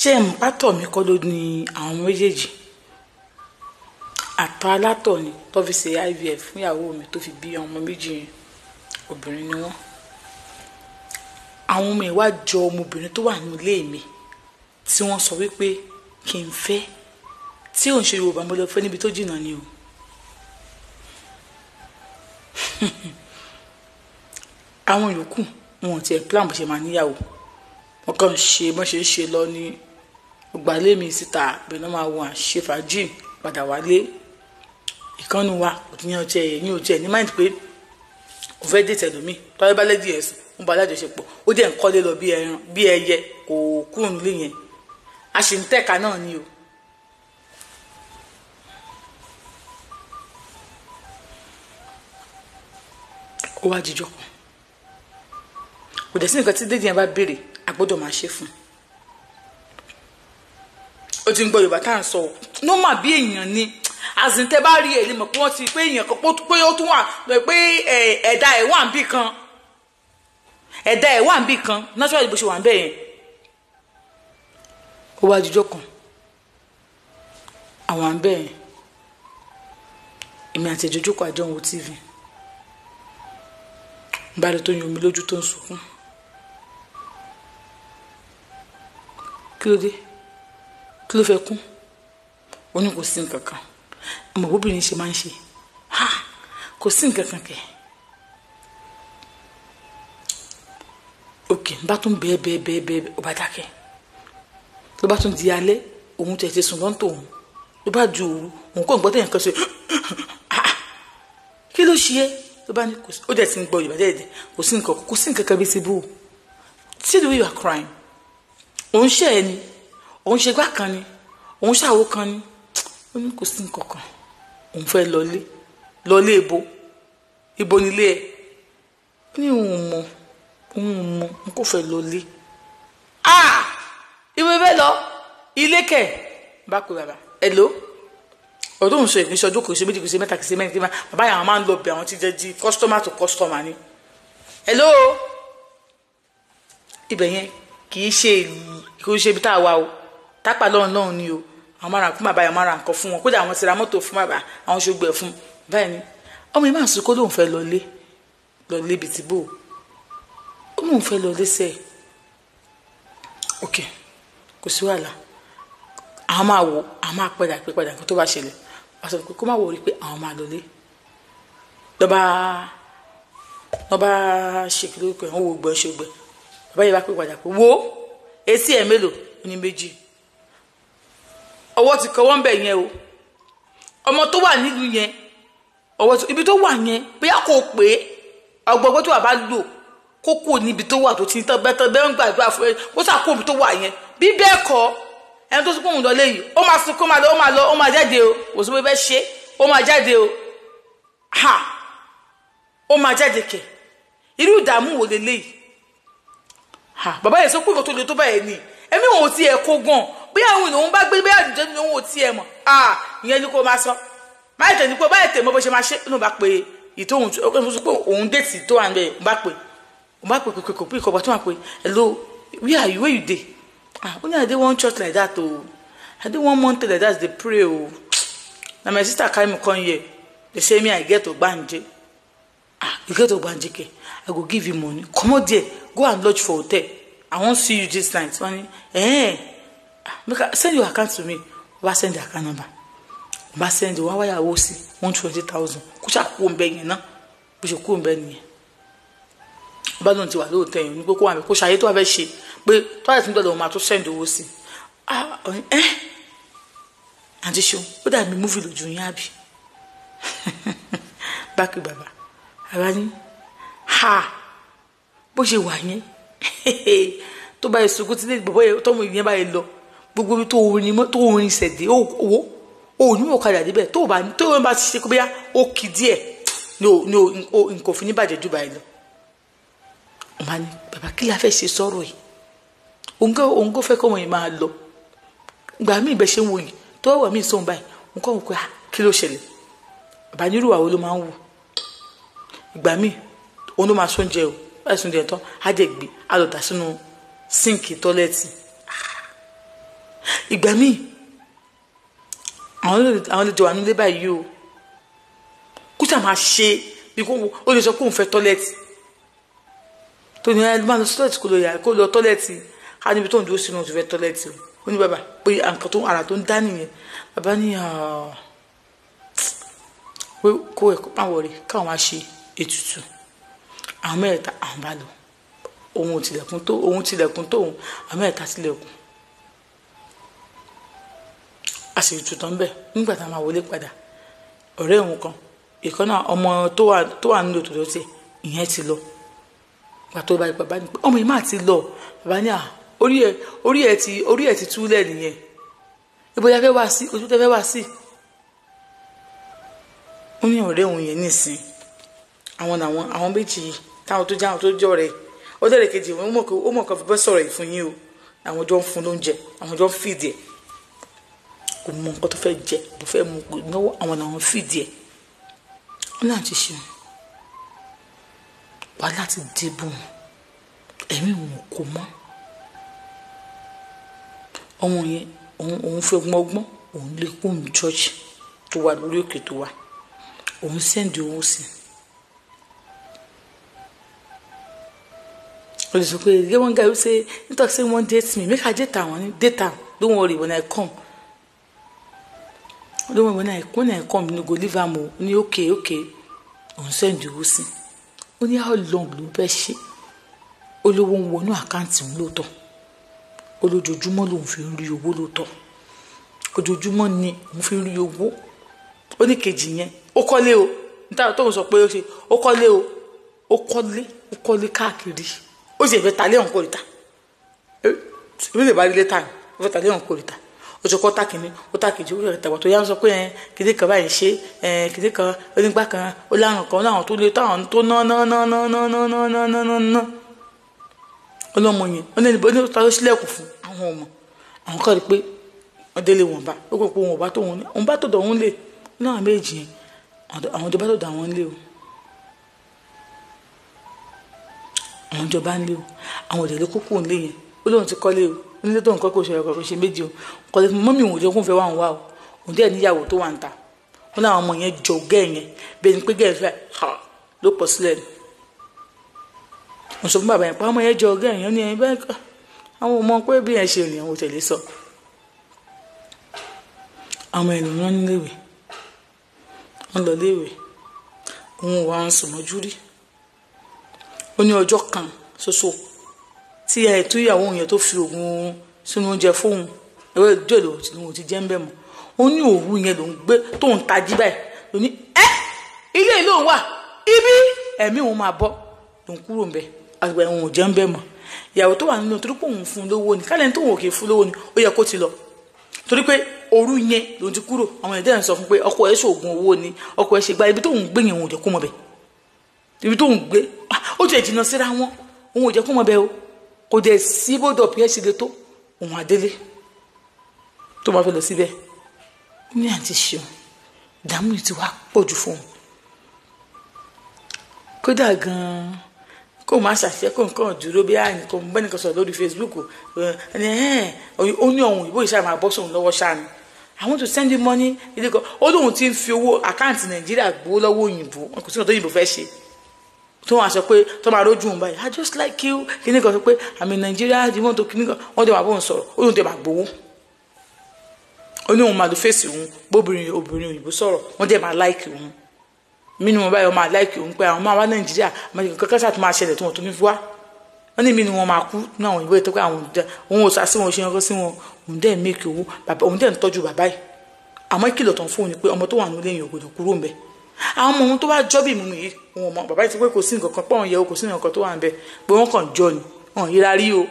Ṣé ẹ̀ mọ̀ pátọ̀ mi kọ́ ló ní àwọn méjèèjì? Àtọ̀ alátọ̀ ni tó fi ṣe IVF fún ìyàwó mi tó fi bí ọmọ méjì yẹn, obìnrin ni wọ́n. Àwọn ọmọ ìwà jọ ọmọbìnrin tó wà nílé mi tí wọ́n sọ wípé kí n fẹ́, tí ò ń ṣe Yorùbá mo lọ fẹ́ níbi tó jìnnà ni o. Àwọn yòókù wọn ò tiẹ̀ plan bó ṣe máa níyàwó, wọn kàn ń ṣe bó ṣe ń ṣe lọ ní ọgbàlé mi síta, bẹ́ẹ̀ náà máa wọ àṣẹ fàájì padà wálé. Ìkànnì wa kò ní ọjọ́ ẹ̀ ní ọjọ́ ẹ̀ ní mind pé kò fẹ́ dé tẹ̀lómi tọ́lá bá lẹ́dí ẹ̀sùn ń ba alájọṣepọ̀, ó dẹ̀ ń kọ́lé lọ bí ẹran bí ẹyẹ, kò kúrò nílé yẹn, a sì ń tẹ̀ka náà ni o. Ó wá jíjọ kan, kò dẹ̀ sí nǹkan tí dédìí yẹn bá béèrè a gbọ́dọ̀ máa ṣe fún un. Ó ti ń gbọ́ Yorùbá tá à ń sọ nọ́mà bí èèyàn ni, àzìntẹ́ bá rí ẹ̀ lè mọ̀ pé wọ́n ti pé èèyàn kan pé ó tún wà pé ẹ̀dá ẹ̀ wà níbì kan, ẹ̀dá ẹ̀ wà níbì kan naturally bó ṣe wà níbẹ̀ yẹn. Ó wá jíjọ kan, àwọn à ń bẹ̀ yẹn, èmi àti ẹ̀jọ̀ jókòó àjọ ń wo TV, bá rí tó yan omi lójú tó ń sunkún. Kí ló dé? Kí ló fẹ́ kún? Ó ní kò sí nǹkan kan. Ọmọ bóbìnrin ṣe máa ń ṣe, ha, kò sí nǹkan kan kẹ̀. Òkè bá tún bẹ́ẹ̀ bẹ́ẹ̀ bẹ́ẹ̀ bẹ́ẹ̀, ó bá dákẹ́. Ló bá tún di alẹ́, òun tẹ̀ ti sùn lọ́ntò òun. Ló bá ju òru, òun kò gbọ́ tẹ̀yìn kan ṣe, kí ló ṣe é? Ló bá ní kò sí, ó dẹ̀ ti ń gbọ́ Yorùbá dẹ̀, kò sí nǹkan, kò sí nǹkan kan bí ti bú. See the way you are crying. Òun ṣe ẹ ni, òun ṣe gbá kan ni, òun ṣàwo kan ni. Ó ní kò sí nǹkan kan, òun fẹ́ lọlé, lọlé ibo, ibo nílé ẹ. Ó ní òun mọ̀, òun mọ̀, òun kò fẹ́ lọlé. Ah! Ibo fẹ́ lọ, ilé kẹ̀. Bá pe bàbá, hello. Ọdún òun sọ ìpín ọdún kò ṣe méjì kò ṣe mẹ́ta kò ṣe mẹ́rin kò ṣe mẹ́ta, bàbá yàrá máa ń lọ bẹ̀ àwọn tí jẹ́ di customer to customer ni. Hello. Ibẹ̀ yẹn kì í ṣe kì í ṣe ibi tá a wà o, tápà lọ́run lọ́run ni o. Àwọn máa ra fún bàbá yẹn, máa ra nǹkan fún wọn, kódà àwọn ti ra mọ́tò fún bàbá, àwọn ṣògbẹ́ fún báyìí ni. Ọmọ yìí máa ń sunkún lóun fẹ́ lọlé, lọlé ibi tí bò ó lóun fẹ́ lọlé sẹ́ẹ̀. Ok, kò sí wàhálà, àwọn máa wò, àwọn máa padà pé padà nǹkan tó bá ṣẹlẹ̀. Wọ́n sọ pé kó má wọrí pé àwọn máa lọlé. Lọ́ba lọ́ba ṣèkí lórúkọ ẹ̀ ń wo gbọ́ ṣe gbẹ. Bàbá yìí bá pè padà pé wo etí ẹ̀ mélòó? Ó ní méjì. Ọwọ́ ti kọ wọ́n bẹ̀ yẹn o. Ọmọ tó wà nílùú yẹn, ọwọ́ tó ibi tó wà yẹn, bóyá kò pé ọgbọ́gbọ́ tó wà bá lò kó kúrò níbi tó wà tó ti tán bẹ́ẹ̀ tán bẹ́ẹ̀ ń gbàdúrà fún ẹ, kó sà kúrò níbi tó wà yẹn. Bí bẹ́ẹ̀ kọ́, ẹni tó sún kóhùn lọlé yìí, ó máa sunkún, ó máa lọ, ó máa lọ, ó máa jáde o. Kò sí bó fẹ́ ṣe, ó máa jáde o. Ha! Ó máa jáde kẹ̀. Irú ìdààmú wo leléyìí? Ha! Bàbá yẹn sọ pé nǹkan tó le tó báyẹn ni. Ẹ̀mí òun ò tiẹ̀ kó gan. Bóyá àwọn ènìyàn bá gbé, bóyá àdùjẹ́ ni òun ò tiẹ̀ mọ̀. Ah! Ìyẹn ni kó máa sọ. Má tẹ̀ ní pé báyìí tẹ̀ mọ́ bó ṣe máa ṣe. Ó bá pe ìtòhùn, ó sọ pé òun déètì tó wà níbẹ̀, ó bá pe. Ó bá pe pé kò pé ìkọ̀bọ̀ tó wà pé hello, where are you? Where you dey? Ah, only I dey one church like that oh. I dey one mountain like that dey pray oh. Na my sister carry me come here. They say me I get ogbanje. Ah, you get ogbanje ke? I go give you money. Come out there, go and lodge for hotel. I wan see you this night. Wọ́n ní, eh, make I send your account to me. Wá send the account number. Wá send wá wáyà owó sí 120,000. Kó ṣáà kú òun bẹ́ẹ̀ yẹn náà. Bó ṣe kú òun bẹ́ẹ̀ nìyẹn. Bá lóun ti wà lóòótọ́ yẹn ní pé kó wà mí kó ṣàyé tó wà fẹ́ ṣe pé tó wà tí ń dọ̀dọ̀ òun máa tó send owó sí. Ah, ẹ́ àǹtí ṣeun, ó dàbí múfì lójú yín àbí? Bákì bàbá, bàbá ní ha bó ṣe wà yẹn tó bá yẹ sunkún tí bàbá yẹn tọ́mọ ìyẹn bá yẹ lọ gbogbo ibi tó orin ṣẹ̀dé owó òní ò kadà débẹ̀ tó bá tó bá ti ṣe kó bóyá ó kì díẹ̀ ní nǹkan òfin ní bàjẹ́ jù báyìí lọ. Ọmọ ní bàbá kí la fẹ́ ṣe sọ̀rọ̀ yìí? Òun kò fẹ́ kọ́ wọn yìí máa lọ. Ìgbà míì bẹ́ ṣe ń wò yìí tó wà mí sóhun báyìí, òun kọ́ wọn pé kí ló ṣẹlẹ̀? Bàbá nírú àwo ló máa ń wò. Ìgbà míì òun ló máa sóúnjẹ o, báyìí sóúnjẹ tán, á jẹ gbé, á lọ dà sínú síǹkì tọ́lẹ́ẹ̀tì. Ìgbà míì àwọn lè jọ wà nílé báyìí o, kó sà máa ṣe bí kò ó lè sọ pé òun fẹ́ tọ́lẹ̀tì, tó ní ẹ máa lọ sí tọ́lẹ̀tì, kó lọ yàrá kó lọ tọ́lẹ̀tì, á níbi tó ń dúró sínú òun ti fẹ́ tọ́lẹ̀tì o. Ó ní bàbá pé nǹkan tó ara tó ń dá nìyẹn. Bàbá ní pé kó ẹ̀kọ́ má wọlé káwọn máa ṣe ètùtù. Àwọn mẹ́ẹ̀ta àwọn bá lọ, òun tilẹ̀kùn tó òun tilẹ̀kùn tó òun, àwọn mẹ́ẹ̀ta tilẹ̀kùn, a sì tutù ń bẹ̀. Nígbà tá a máa wọlé padà, ọ̀rẹ́ òun kan ìkan náà ọmọ tó wà nílò tòótọ́ tiẹ̀ ìyẹn ti lọ. Pàtó bá bàbá ní pé ọmọ yìí má ti lọ. Bàbá ní à orí ẹ̀ ti túlẹ̀ nìyẹn, ibo ya fẹ́ wá sí, ojú tẹ́ fẹ́ wá sí. Ó ní ọ̀rẹ́ òun yẹn nísìn àwọn làwọn àwọn méjì táwọn tó jẹ́ àwọn tó jẹ́ ọ̀rẹ́ ó dẹ̀rẹ̀ kejì ó mọ̀ kàn fi bẹ́ sọ̀rọ̀ yìí fún yín o. Àwọn jọ ń fún lóúnjẹ, àwọn jọ ń fìdí ẹ̀, kò mọ nǹkan tó fẹ́ jẹ, kò fẹ́ mu, kò náwó, àwọn làwọn fìdí ẹ̀. Ó náà ti ṣe wàhálà ti dìbò, ẹ̀mí òun kò mọ́. Ọmọ yẹn òun fẹ́ gbọ́ngbọ́n, òun lè kó òun church tó wà lórí òkè tó wà, òun sẹ́ndì owó sí i. Ó lè sọ pé get one guy who say he talk say he wan date me, make I date am. Wọ́n date am, don't worry when I come, don't worry when I come you no go leave am o. Ó ní okay okay, òun sẹ́ndì owó sí i. Ó ní how long ló fẹ́ ṣe? Olówó ń wọnú àkáǹtì òun lóòótọ́, olójoojúmọ́ lòun fi ń rí owó lóòótọ́, ojoojúmọ́ ni òun fi ń rí owó. Ó ní kejì yẹn ó kọ́lé o, níta tóun sọ pé ó ṣe ó kọ́lé o, ó kọ́lé ó kọ́lé káàkiri, ó sì fẹ́ talé òun kò rí ta, èmi lè bá rí létà ni ó fẹ́ talé òun kò rí ta. Ó ti kọ́ tákìní ó tákìjì ó fẹ́ tàgbà tó yá ń sọ pé ẹ kìdí kan báyìí ṣe ẹ kìdí kan onígbà kan ó láwọn kan láwọn tó lé táwọn tó ná ná ná ná ná ná ná ná ná ná ná. Ọlọ́mọ yẹn ó ní ẹni bó ta ló ṣílẹ̀kùn fún àwọn ọmọ àwọn kan rí pé wọ́n délé wọn bá ó kò pé wọn bá tó wọn ní òun bá tọ̀dọ̀ òun lè ní àwọn méjì yẹn àwọn ìjọba tọ̀dọ̀ àwọn lé o, àwọn ìjọba ń lé o, àwọn òdèlé kúkú ń lé yẹn. Ó lóun ti kọ́lé o, onílé tó nǹkan kò ṣe ọkọ̀ kò ṣe méjì o, kọ́lé fún mọ́mí òun jẹ́ kó ń fẹ́ wà ń wá o, òun dẹ̀ níyàwó tó wà ń ta. Wọn láwọn ọmọ yẹn jọ gẹ́ẹ̀ yẹn bẹ́ẹ̀ ni pé gẹ́ẹ̀ fẹ́ ló pọ̀ sílẹ̀ ni. Mo sọ fún bàbá yẹn pé ọmọ yẹn jọ ọgá èèyàn ní ẹyin bẹ́ẹ̀ kọ́ àwọn ọmọ pé bí yẹn ṣe rìn àwọn òtẹ̀lé sọ. Àwọn ènìyàn níléèwé, wọ́n lọ léèwé, òun wà ń sùn mọ́jú rí. Ó ní ọjọ́ kan ṣoṣo tí ẹ̀ tó ìyàwó yẹn tó fi oògùn sínú oúnjẹ fóun, ẹ̀rọ ìjọ ìlò tí òun ti jẹ́ ń bẹ̀ mọ́. Ó ní òru yẹn ló ń gbé tóun tají báyìí ló ní ẹ́ ilé ìlú òun wà ibi ẹ̀mí òun máa bọ́ lòun kúrò ń bẹ̀. Àgbà ẹ̀wọ̀n ò jẹ́ ń bẹ̀ mọ́. Ìyàwó tó wà nínú torí pé òun fún un lówó ni, kálẹ̀ tó òun ò kì í fún lówó ni ó yẹ kó ti lọ, torí pé òru yẹn lòun ti kúrò. Àwọn ẹ̀dẹ́ ń sọ fún pé ọkọ ẹ̀ ṣoògùn owó ni, ọkọ ẹ̀ ṣe gba ibi tóun gbé yẹn òun ò jẹ́ kó mọ̀ bẹ̀, ibi tóun gbé ó ti ẹ̀ jìnnà síra wọn, òun ò jẹ́ kó mọ̀ bẹ̀ o, kò dẹ̀ sí bódò bí ẹ ṣe le tó òun àdélé tó máa fẹ́ lọ síbẹ̀. Ó ní àǹtí ṣeun ìdààmú yìí ti wá pọ̀ jù fún òun, kódà gan-an kó máa ṣàṣẹ kó nǹkan dúró bí àyìnkò bẹ́nìkan sọ̀rọ̀ lórí Facebook ẹni ẹ̀ ó ní ọ̀hún ìbò ìṣe máa bọ́ sóun lọ́wọ́ ṣáà ni I want to send you money ilé kan. Ó lóun ti ń fi owó àkáǹtì Nàìjíríà gbowó lọ́wọ́ òyìnbó, kò sí ọ̀tọ̀ òyìnbó fẹ́ ṣe tó wọn sọ pé tó máa rójú òun báyìí I just like you kíní kan sọ pé I'm in Nigeria you want to kíní kan wọ́n dẹ̀ máa bóun sọ̀rọ̀, ó lóun dẹ̀ máa gbowó. Ó ní òun máa lo fèsì òun bóbìnrin obìnrin òyìnbó sọ̀rọ̀ wọ́n dẹ̀ máa like òun mínú wọn báyọ̀ máa láìkì òun pé àwọn máa wá Nàìjíríà kankan ṣáà tó máa ṣẹlẹ̀ tí wọ́n tún ní fi wá. Wọ́n ní mínú wọn máa kú ní àwọn ìwé tó pé àwọn òun ò sá sí wọn ṣe ọkọ sí wọn, òun dẹ̀ mẹ́kì owó bàbá òun dẹ̀ ń tọ́jú bàbá yìí. Àmọ́ ìkìlọ̀ tán fún òun ni pé ọmọ tó wà nílé yẹn ò gbọdọ̀ kúrò ńbẹ̀. Àwọn ọmọ òun tó wá jọ́ bí ìmú yìí òun ọmọ bàbá yìí ti pé kò sí nǹkan kan pé òun yẹ kò sí nǹkan tó wà ńbẹ̀ pé wọ́n kàn jọ ni wọn yíra rí o.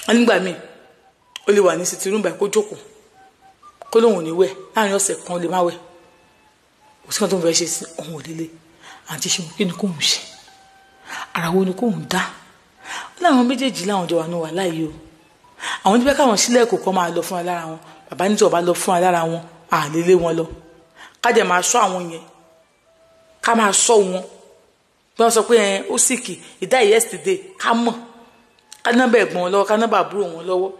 Wọ́n nígbà míì ó lè wà ní sitiruun báyìí kó jókòó kó lóun ò ní wẹ̀ láàrin ọ̀sẹ̀ kan ó lè má wẹ̀, kò sí kan tó ń fẹ́ ṣe sí òun ò lélẹ̀. Àǹtí ṣe kí ni kóun ṣe, ara wo ni kóun dá? Ó láwọn méjèèjì láwọn jọ wà ní wàhálà yìí o, àwọn tí bẹ́ẹ̀ káwọn sílẹ̀ kò kọ́ máa lọ fún wa lára wọn, bàbá ní tí wọ́n bá lọ fún wa lára wọn à lè lé wọn lọ, ká dẹ̀ máa ṣọ́ àwọn yẹn, ká máa ṣọ́ wọn bí wọ́n sọ pé ẹ ó sìkì he died yesterday ká mọ̀, ká nọ́mbà ẹ̀gbọ́n wọn lọ́wọ́, ká nọ́mbà àbúrò wọn lọ́wọ́.